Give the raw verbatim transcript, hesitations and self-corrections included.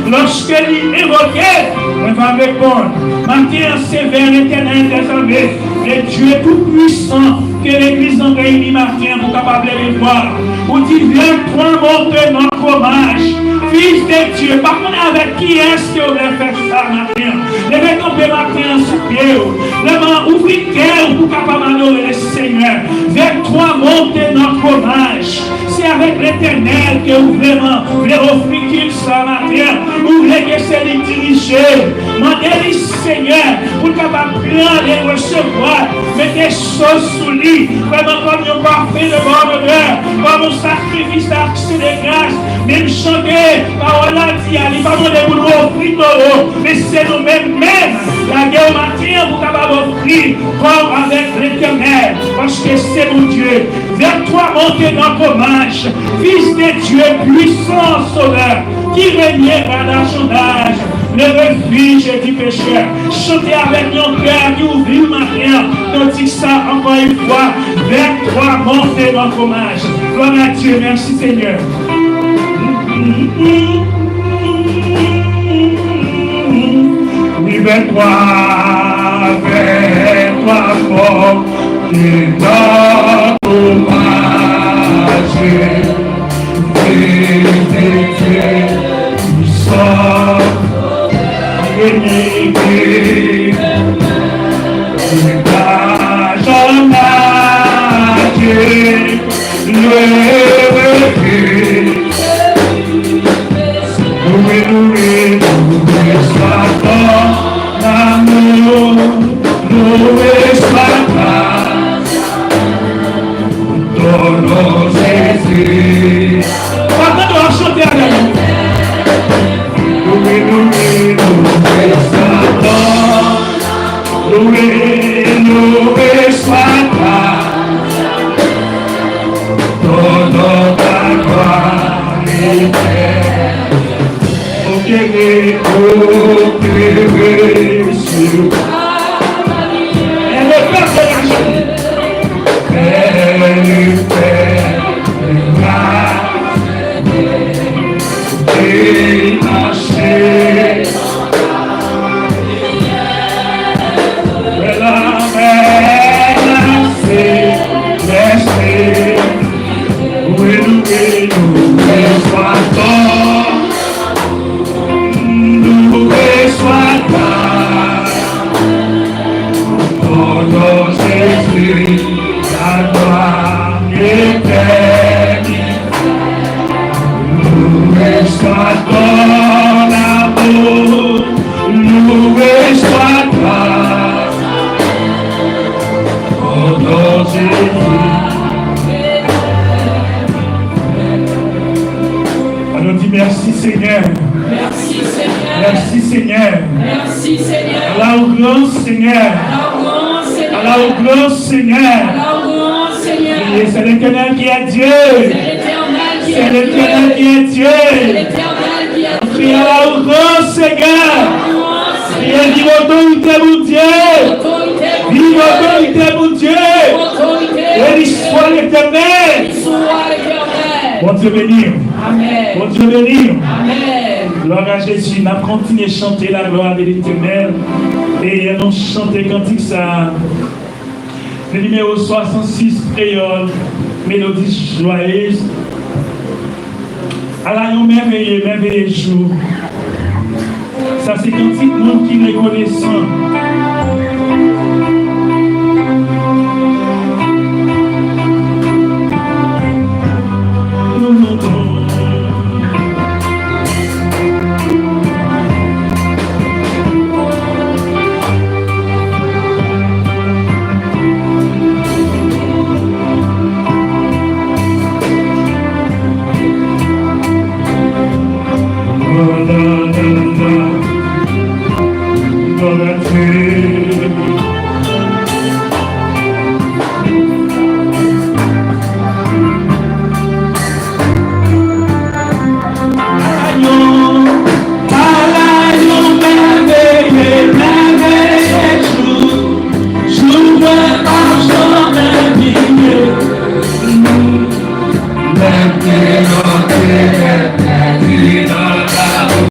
Lòske li envoke, mwen va reponn. Maten an, se vè Letènèl dèzame, le Dye Toupwisan, ke legliz lan reyini maten an pou kapab leve vwa. Ou di, vers toi monte notre hommage. Fils de Dieu, pa konnen avèk kiyès ke w vle fè sa maten an. Leve kanpe maten an sou pye w. Vrèman, ouvri kè w pou kapab adore le Senyè. Vers toi monte notre hommage. Se avèk Letènèl ke ou vrèman vle ofri kilt sa maten an. Ou vle ke se li dirije. Mande li, Senyè, pou l kapab pran e resevwa. Mete sos sou li, vrèman kòm yon pafen de bòn odè, kòm yon sakrifis aksyon de gras. Menm jan ke pawòl la di a, li pa mande pou nou ofri towo, men se nou menm menm, lage yo maten an pou kapab ofri kò avèk Letènèl, paske se Bondye. Vers toi monte notre hommage, Fils de Dieu, puissant Sauveur, qui règnera d'âge en âge, le refuge du pécheur. Chante avèk yon kè ki ouvri maten an, kantik sa ankò yon fwa, vers toi monte notre hommage. Gloire à Dieu, merci Seigneur. Oui, vers toi, vers toi, fort, et dans ton majesté, Dieu, puissant, béni, et dans ton majesté, Loué, loué, loué, loué soit ton amour, loué soit ta, ton nom, Jésus. Pandan nou ap chante avèk nou. Loué, loué, loué soit ton Loué, loué soit ta, ton nom, ta gloire éternelle. Opéré, opéré sur le peuple de la Chine. Père, le Père, le Père, détaché. Loué, loué, loué soit ton amour, loué soit ta, ton nom, Jésus, ta gloire éternelle. Loué soit ton amour, loué soit ta, ton nom, Jésus. Alò, di mèsi, Senyè. Merci Seigneur. Mèsi, Senyè. Merci Seigneur. Ala ou gran, Senyè. Ala ou gran, Senyè. Ala ou gran, Senyè. Ala ou gran, Senyè. Priez, c'est l'Éternel qui est Dieu. C'est l'Éternel qui est Dieu. C'est l'Éternel qui est Dieu. Crie à la hauteur, Seigneur. Vive otorite Bondye. Vive otorite Bondye. Béni soit l'Éternel. Béni soit l'Éternel. Bondye beni w. Amen. Bondye beni w. Amen. Gloire à Jésus. N ap kontinye chante la gloire de l'Éternel. E nou chante kantik sa. Le numéro soixante-six créole, mélodie joyeuse. Ala yon mèveye, mèveye jou. Sa se kantik moun ki rekonesan.